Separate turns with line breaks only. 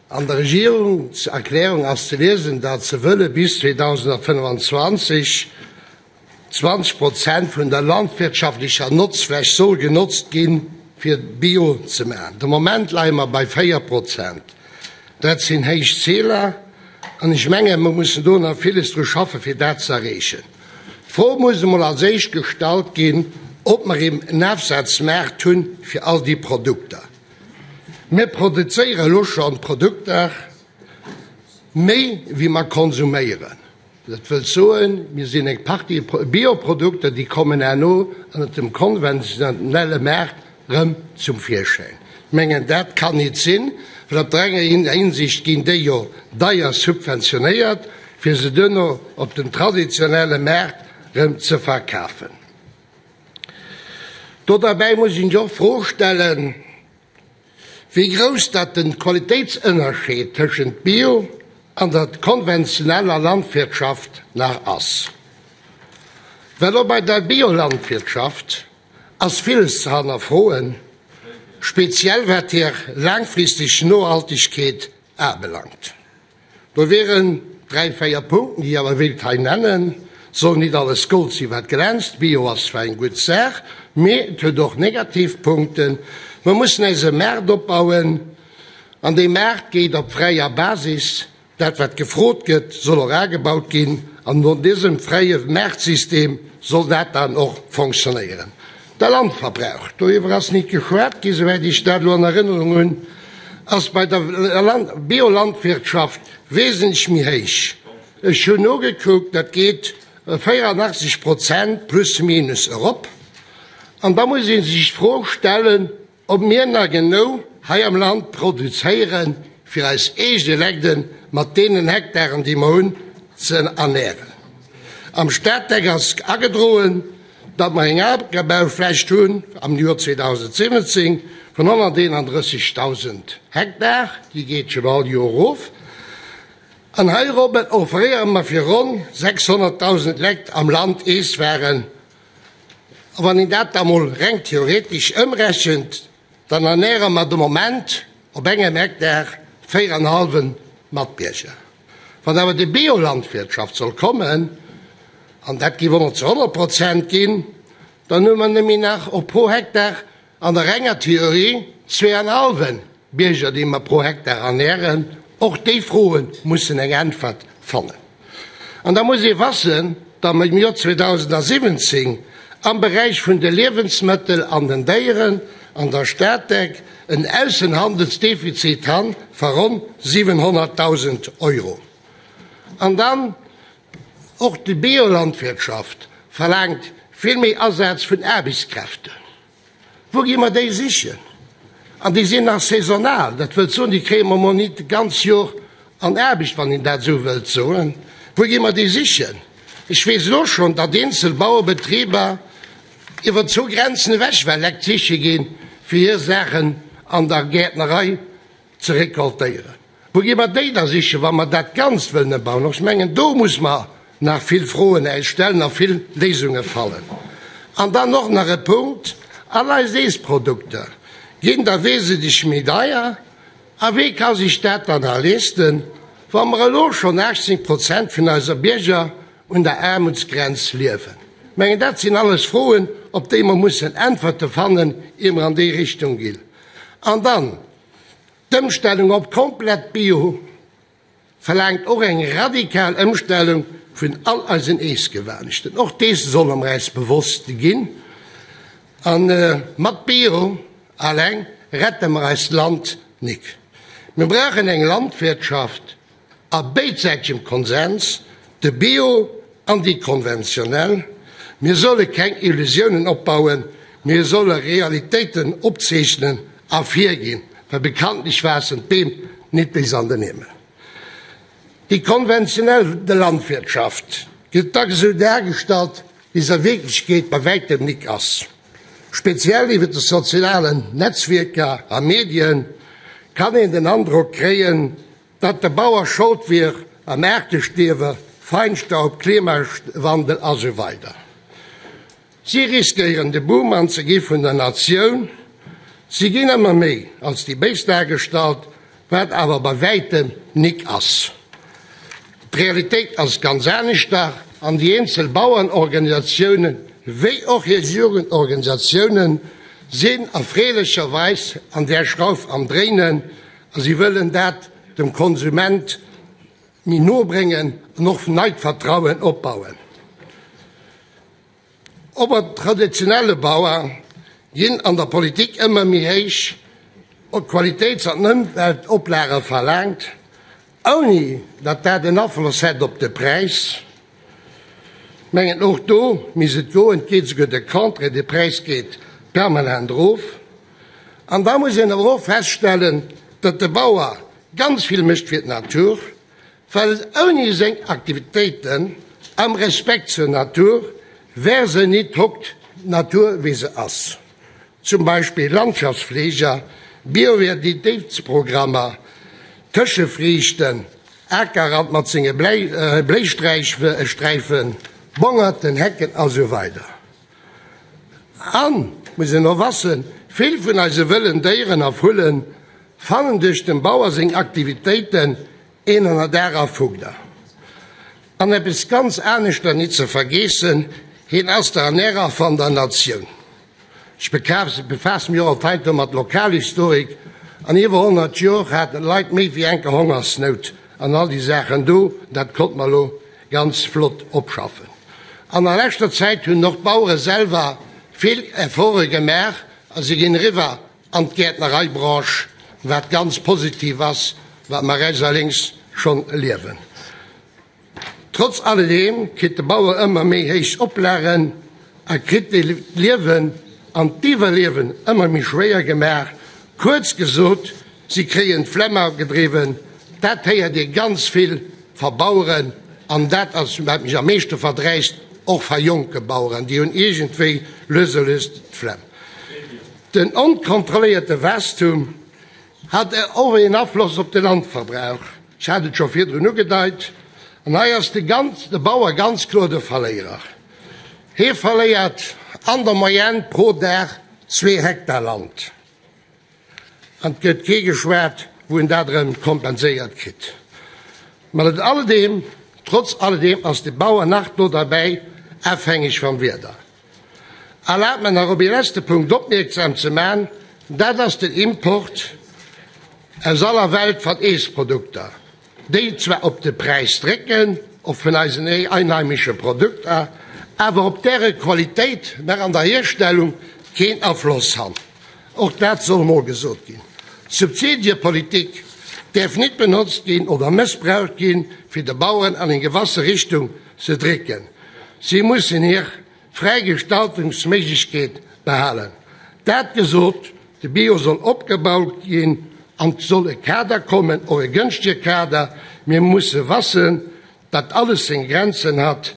An der Regierungserklärung ass ze liesen, datt se wëlle bis 2025 20 Prozent vun der landwirtschaftlecher Notzfläch soll genotzt ginn, fir Bio ze maachen. De Moment leie mer bei 4 Prozent. Dat sinn héich Ziler an ech menge mer mussen do nach villes dru schaffen, fir dat ze erreechen. D'Fro muss emol als éischt gestallt ginn, ob mer en Afsazmaart hunn fir all déi Produkter. Mir produzéiere elo schonn Produkter méi wéi mer konsuméieren. Dat wëllt soen, mir sinn eng Partie Bioprodukter, déi kommen herno ënnert dem konventionelle Maart rëm zum Virschäin. Ech mengen, dat kann nit sinn, well op der enger Hinsicht ginn déi jo deier subventionéiert, fir se duerno op dem traditionelle Maart rëm ze verkafen. Do derbäi muss een sech och d'Fro stellen, wéi grouss dat den Qualitéitsënnerscheed tëschent Bio an der konventioneller Landwirtschaft nach ass. Well och bei der Biolandwirtschaft ass villes ze hannerfroen, speziell wat hir laangfristeg Nohaltegkeet abelangt. Do wieren 3, 4 Punkten, déi ech awer wéilt hei nennen. Et soll nit alles Gold sinn, wat glänzt. Bio ass zwar eng gutt Saach, mee et huet och negativ Punkten. Mer mussen eis e Maart opbauen, an dee Maart geet op fräier Basis. Dat, wat gefrot gëtt, soll och agebaut ginn, an no dësem fräie Maartsystem soll dat dann och fonctionnéieren. De Landverbrauch, doriwwer ass nit geschwat ginn, souwäit ech dat elo an Erënnerung hunn, ass bei der Biolandwirtschaft wesentlech méi héich. Ech hunn nogekuckt, dat geet 84 Prozent plus minus erop. An da muss ee sech d'Fro stellen, Ob mir nach genou hei am Land produzéieren, fir eis eege Legden mat deenen Hektaren, déi mer hunn, ze ernären. Am Statec ass agedroen, datt mer eng Akerbauflächt hunn am Joer 2017 vun 131.000 Hektar, déi geet schonn all Joer erof, an heirobber offréiere mer fir ronn 600.000 Lekt am Land Eesswaren. A wann een dat da mol reng theoretesch ëmrechent, dann ernäre mer de Moment op engem Hektar 4 an e hallwe Matbierger. Wann awer déi Biolandwirtschaft soll kommen, an dat géif och nach zu 100 Prozent ginn, dann hu mer nëmme nach op pro Hektar an der renger Theorie zwee an e hallwe Bierger, déi mer pro Hektar ernären. Och déi Froe mussen eng Äntwert fannen. An da muss ee wassen, datt mer im Joer 2017 am Beräich vun de Liewensmëttel an den Déieren an der Statec en Aussenhandelsdefizit han va ronn 700.000 Euro. An dann och déi Biolandwirtschaft verlaangt vill méi Asaz vun Aarbechtskräften. Wou gi mer déi sichen? An déi sinn nach saisonal, dat wëllt soen, déi kréie mer mol nit d'ganz Jor an Aarbecht, wann een dat esou wëllt soen. Wou gi mer déi sichen? Ech weess elo schonn, datt eenzel Bauebetriber iwwer zwou Grenzen ewech well Lekt siche ginn, fir hir Saachen an der Gäertnerei ze recoltéieren. Wou gi mer déi da sichen, wa mer dat Ganzt wëllen ëmbauen? Och ech mengen, do muss mer nach vill Froen äis stellen a vill Léisunge fannen. An dann och nach e Punkt, All eis Eesprodukter ginn da wesentlech méi deier. A wee ka sech dat dann nach leesten, wa mer elo schonn 18 Prozent vun eiser Bierger un der Aarmutsgrenz liewen? Ech mengen, dat sinn alles Froen, op déi mer mussen Äntwerte fannen, ier mer an déi Richtung ginn. An dann, D'Ëmstellung op komplett Bio verlaangt och eng radikal Ëmstellung vun all eisen Eessgewanechten. Och dees solle mer äis bewosst ginn. A mat Bio alleng rette mer eist Land nik. Mir brauchen eng Landwirtschaft, A béidsäitegem Konsens, de Bio an déi konventionell. Mir solle keng Illusiounen opbauen, mir solle Realitéiten opzeechnen a virginn, well bekanntlech waassen d'Beem nit bis an den Himmel. Déi konventionell Landwirtschaft gëtt dacks esou dargestallt, wéi se a Wierklechkeet bei wäitem nik ass. Speziell iwwer de sozialen Netzwierker a Medien kann een den Androck kréien, Datt de Bauer Schold wier am Aartestierwe, Feinstaub, Klimawandel a sou weider. Si riskéieren de Buhmann ze gi vun der Natioun. Si ginn ëmmer méi als déi Béis dargestallt. Wat awer bei wäitem nik ass. D'Realitéit ass ganz aneschter an déi eenzel Bauernorganisatiounen wéi och hir Jugendorganisatiounen sinn erfreelecherweis an där Schrauf am dréinen a si wëllen dat dem Konsument méi no bréngen an och neit Vertrauen opbauen. Ober traditionelle Bauer ginn an der Politik ëmmer méi héich Qualitéits an Ëmweltoplage verlaangt, ouni datt dat en Afloss hätt op de Präis. Mengen och do misst et goen, et geet esouguer de Contraire, de Präis geet permanent erof. An da muss een awer och feststellen, datt de Bauer ganz vill mécht fir d'Natur, Well ouni seng Aktivitéiten am Respekt zur Natur wär se nit hokt, d'Natur wéi se ass. Zum Beispill Landschaftspfleger, Biodiversitéitsprogrammer, Tëschefriichten, Akerrand mat senge Bléisträifen, Bongerten, Hecken a sou weider. An, muss een och wassen, vill vun eise wëllen Déieren a Vullen fannen duerch dem Bauer seng Aktivitéiten een Ënnerdaach a Fugder. An eppes ganz aneschter nit ze vergeessen, hien ass der Ernährer van der Natioun. Ech befaasse mech och alt heiansdo mat Lokalhistorik, an iwwer 100 Jor haten d'Leit méi wéi enker Hongersnout an all déi Saachen do, dat konnt mer elo ganz flott opschaffen. An a leschter Zäit hunn och d'Bauere selwer vill Efforte gemaach a si ginn eriwwer an d'Gäertnereibranche, wat ganz positiv ass, wat mer rechts a lénks schonn erliewen. Trotz alledeem kritt de Bauer ëmmer méi héich Oplagen a kritt d'Liewen an d'Iwwerliewen ëmmer méi schwéier gemaach. Kuerz gesot, si kréien d'Flemm agedriwwen. Dat héiert ee ganz vill va Baueren an dat ass, wat mech am meeschte verdreisst, och va jonke Baueren, déi hunn iergendwéi lues a lues d'Flemm. Den onkontrolléierte Waastum hat och een Afloss op de Landverbrauch, ech hat et scho virdrun ugedeit, an hei ass de de Bauer ganz kloer de Verléierer. Hie verléiert an der Moyenne pro Dag zwee Hektar Land an et gëtt kee geschwat, wou en dat erëm kompenséiert kritt. Mat alledeem, trotz alledeem ass de Bauer nach do derbäi afhängeg vam Wieder. Erlaabt mer nach op ee leschte Punkt opmierksam ze man, dat ass den Import aus aller Welt van Eesprodukter, déi zwar op de Präis drécken, och vun eisen einheimische Produkter, awer op däre Qualitéit nach an der Hierstellung keen Afloss han. Och dat soll emol gesot ginn. D'Subsidiepolitik däerf nit benotzt ginn oder mëssbraucht ginn, fir de Baueren an eng gewasse Richtung ze drécken. Si mussen hir fräi Gestaltungsméiglechkeet behalen. Dat gesot, de Bio soll opgebaut ginn an et soll e Kader kommen, och e gënschtege Kader. Mir musse wassen, datt alles seng Grenzen hat.